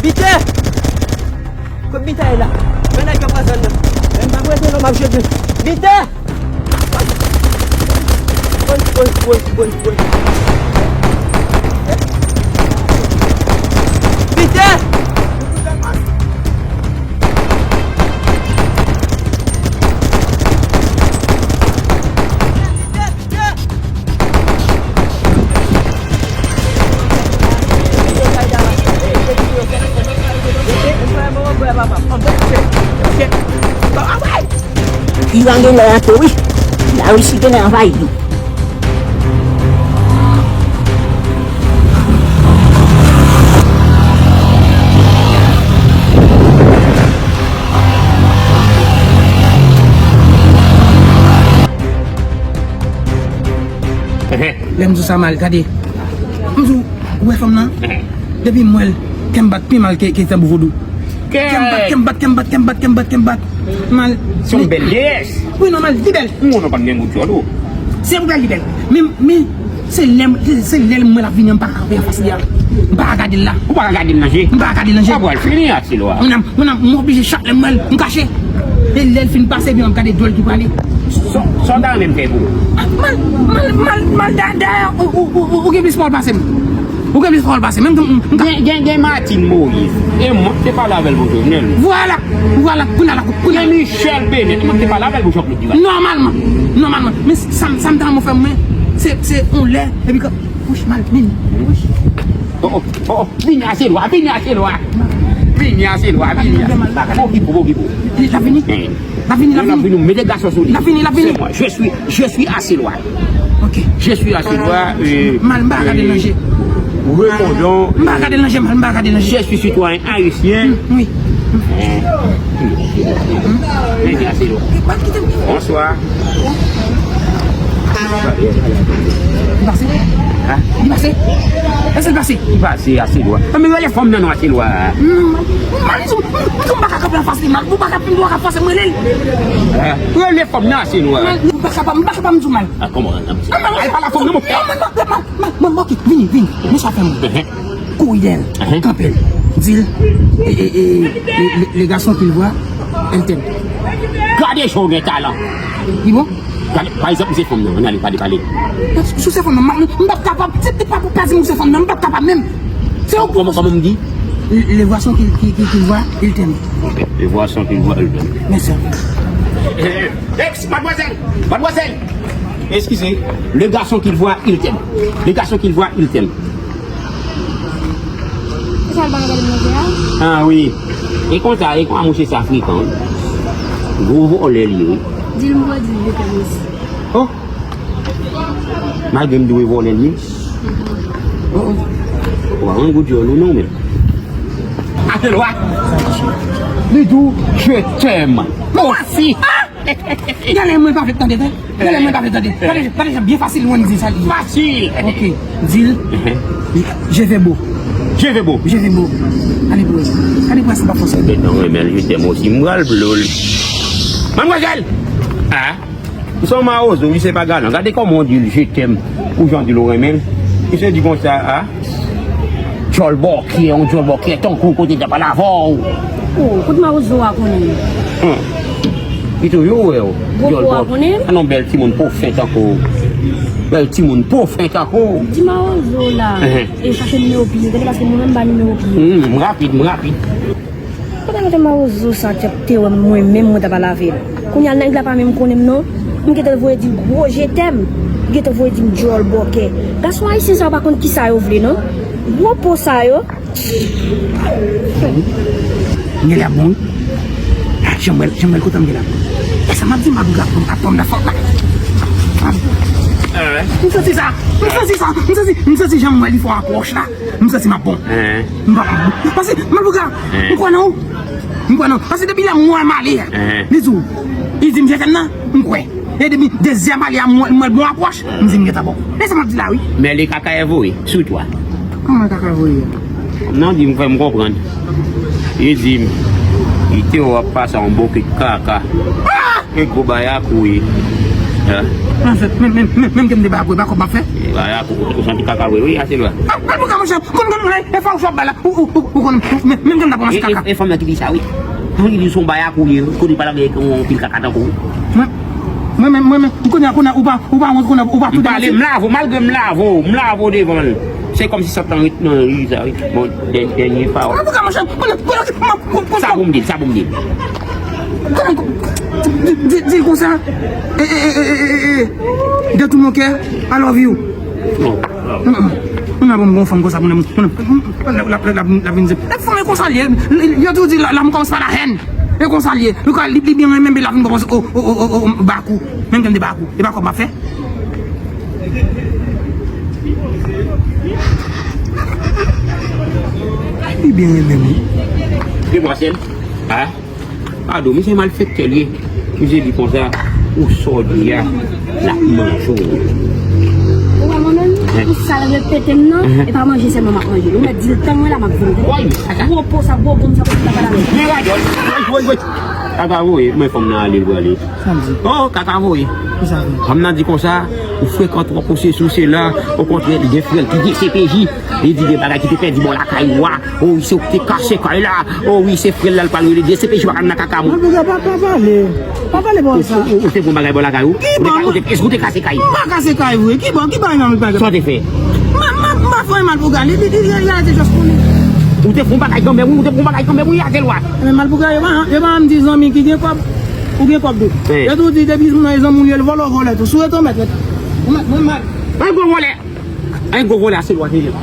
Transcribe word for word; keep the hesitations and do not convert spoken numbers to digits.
Biten! Kot Biten ye la? Men nèg yo pran zòn nan. Men m pa prese non, m ap jete. Biten! Woy, woy, woy, woy, woy. Biten! Iran gen lè antre wi. Larisi genlè anvayi li. Lè m di w sa mal, gade. M di w, ou wè fanm nan? Depi m wè l, kè m bat pi mal ke, ke tanbou vodou. Kè m bat, kè m bat, kè m bat, kè m bat, kè m bat, kè m bat. Mal. Se yon bèl deyès. Wi, nòmal, li bèl. Ou non, pa t gen gout djòl ou. Se pou bèl, li bèl. Men, men, se lè m, se, se lè m wè l ap vini an, m pa ka kanpe anfas li a. M pa ka gade l la. Ou pa ka gade l nan je? M pa ka gade l nan je. Sa pral fini, Aselwa. Mwen, mwen, m oblije chak lè m wè l, m kache. E lè l fin pase, epi m ap gade dwèl ki prale. Sa, sa w ta renmen m fè pou ou? Mal, mal, mal, mal, da, da, ou, ou, ou, ou, ou gen plis pawòl pase m. Ou gen plis pawòl pase m. Menm tou, m, m ka Gen, gen, gen Martine Moïse. E mwen ki te pale avè l pou Jovenel. Vwala, vwala, kounye a la, kounye a la. Gen Michèle Bennett. E mwen ki te pale avè l pou Jean-Claude Duval. Nòmalman, nòmalman. Men sa, sa m ta renmen w fè mwen, se, se yon lè, epi kan, wouch, mal, vini, wouch. Oh, oh, oh, oh. Vini, Aselwa, vini, Aselwa. Vini, Aselwa, vini. Okipe w, okipe w. L ap vini? L ap vini, l ap vini. L ap vini, mete gason sou li. L ap vini, l ap vini. C'est moi, je suis, je suis Aselwa. Ok. Je suis Aselwa, euh, Mal, m pa gade l nan je. Répondons, m pa gade l nan je, mal, m pa gade l nan je. Je suis citoyen haïtien. Wi. Mete Aselwa. Bonsoir. Li pase? Li pase? Èske l pase? Li pase, Aselwa. Ann rele fanm nan non, Aselwa. Mal, m pa ka kanpe anfas li, mal. Ou pa ka, ou pa ka fòse m rele l. Rele fanm nan, Aselwa. Mal, m pa ka pa, m pa ka pa m di w mal. A, kòman, nan, Aselwa? Al pale a fanm nan, monchè. Mal, mal, mal, mal, mal, ok, vini, vini. Men sa fè m. Kouri dèyè l, kanpe l, di l, e, e, e, le, le, le garçon qu'il voit, elle t'aime. Gade jan w gen talan. Li bon? Gade, pa egzanp, misye fanm nan, ann ale, gade, gade. Si w se fanm nan, m, m p ap kapab, se pa pou pèdi m ou se fanm nan, m p ap kapab menm. Se ou. Kòman, kòman m di? Le, le garçon qu'il, qu'il, qu'il, qu'il voit, il t'aime. Le garçon qu'il voit, il t'aime. Mèsi anpil. Eh, eh, ex, mademoiselle, mademoiselle. Excusez, le garçon qu'il voit, il t'aime. Le garçon qu'il voit, il t'aime. Kisa l pa ka gade m nan je a? Ah wi. E konsa, e konsa mouche sa frekan, wi. Gwo vòlè li ye, wi. Di l m vo di l, li fè mesi. Oh! Malgre m di w e vòlè l ye. Oh, oh. Ou pa rann gwo djòl ou non, men. Aselwa. Li di w, je t'aime. Mwen osi. Gade mwen pa vle tande, tande. Gade mwen pa vle tande. Gade, gade jan byen fasil mwen di sa li. Fasil. Ok. Di l, je vais beau. Je vais beau. Je vais beau. Gade pou wè. Gade pou wè si pa fòse. Bèt nan renmen l, je t'aime osi. M pral blow l. Mademoiselle! Ah. Ou se yon mawozo, wi, se pa galan. Gade kòman w di l je t'aime. Ou jan w di l ou renmen l. Misye di konsa, ah. Djòl bòkè, yon djòl bòkè tankou w kote l t ap pale avè w. Oh, kote mawozo a konnen? Hum. Li toujou wè w. Djòl bòkè. An non, bèl timoun pwofen tankou w. Bèl timoun pwofen tankou w. Di mawozo la. Enhen. E chache nimewo pi, gade paske mwen menm m ba nimewo pi. Hum, m rapid, m rapid. Kote mete mawozo sa t ap te wè m mwen menm mwen t ap al avè l. Kounye a nèg la pa menm konnen m non. M gentan voye di l gwo je t'aime. M gentan voye di m djòl bòkè. Gason ayisyen sa yo pa konn kisa yo vle non. Gwo po sa yo. M genlè ap bon wi. Ah, jan m wè l, jan m wè l kontan m genlè ap bon. E sa m ap di m ap gad pou m pa pran m nan fòk la. M santi sa. M santi sa. M santi, m santi jan m wè li fè apwòch la. M santi m ap bon. M p ap bon. Paske Malpougra, m kwè nan ou. M kwè nan ou. Paske depi lè m wè malè a, li di w, li di m je t'aime nan, m kwè. E depi dezyèm malè a, m wè, m wè l bon apwòch, m di m gentan bon. E sa m ap di la wi. Men li kaka e voye sou twa. Kòman kaka voye? Non, di m fè m konprann. Li di m, li te wè w ap pase yon bokit kaka. E gwo bay a kouri. An fèt, menm, menm, menm, menm ke m te ba kou, e pa kòb m ap fè. E, ba, ya, kou, kou, kou, santi kaka, wi, wi, ase lwa. A, a, pou ka, monchè, konn, konn, e, e fwa ou chòp ba la, ou, ou, ou, ou konn, menm, menm ke m ta pran kaka. E, e, e fanm nan ki di sa, wi. Fanm ki di se yon bayakou li ye, kote pale avèk yon pil kaka tankou. Mwen, mwen menm, mwen menm, kounye a, kounye a, ou pa, ou pa wont, kounye a, ou pa tou demanti. M pale, m lave w, malgre m lave w, m lave w devan l. Se kòmsi sa t an ret nan ri sa, wi. Bon, dè-, dènye pawòl. An tou ka, monchè, kounye a, kounye a, m ap, m ap, m ap, sa pou m di l, sa pou m di l. Kòman, di, di, di l konsa, e, e, de tout mon cœur, I love you. Non, non. Moun ap ban m gon fanm konsa, moun ap, moun ap, l ap, l ap, l ap vin di, e fanm e konsa l ye. Yo tou di, la, l'amour commence par la haine. E konsa l ye. Li, li, li byen renmen, men l ap vin pwopoze, o, o, o, o, o, bakou. Menm ke m te bakou. E pa kòb m ap fè. Li byen renmen m, wi. Demoiselle, ah, pardon, misye malfektè l ye. Misye di konsa, ou sa w di a, l ap manje w. Ou wè mwen menm, pou sa l repete m nan, e pa manje sèlman m ap manje. Ou mèt di l tann mwen la, m ap vin. Woy, kaka. Gwo po sa, gwo gonm sa, pou l pa pale avè m. Men radòt, woy, woy, woy. Kaka voye, men fanm nan ale, l prale. Sa l di? Oh, kaka voye. Ki sa l di? Fanm nan di konsa, ou frekan twòp, ou sesi, ou sela, okontrè, li gen frè l ki D C P J, li di gen bagay ki te pèdi bò lakay ou a, o wi, se ou ki te kase kay la, o wi, se frè l la, l pral rele D C P J, pa ka nan kaka moun. Mwen, pa, pa, pa pale, pa pale bò sa. Ou, ou, ou te fè yon bagay bò lakay ou? Ou te ka-, ou te, èske ou te kase kay? Mwen pa kase kay vre, ki bò, ki bagay nan bagay? Sa w te fè? Mwen, mwen, mwen pa fè mal pou gade, li, li, li, li, li, just pou li. Ou te fè yon bagay kanmenm, wi, ou te fè yon bagay kanmenm, wi, ase lwa. Men mal pou gade, yo pa, yo pa janm di zanmi ki gen kòb. Ou gen kòb tou. Yo tou di depi moun nan e zanmi w li ye, l vòlè, w vòlè tou. Si w ret onmèt, ret. Mwen, mwen mal. An gwo vòlè. An gwo vòlè, ase lwa te ye la.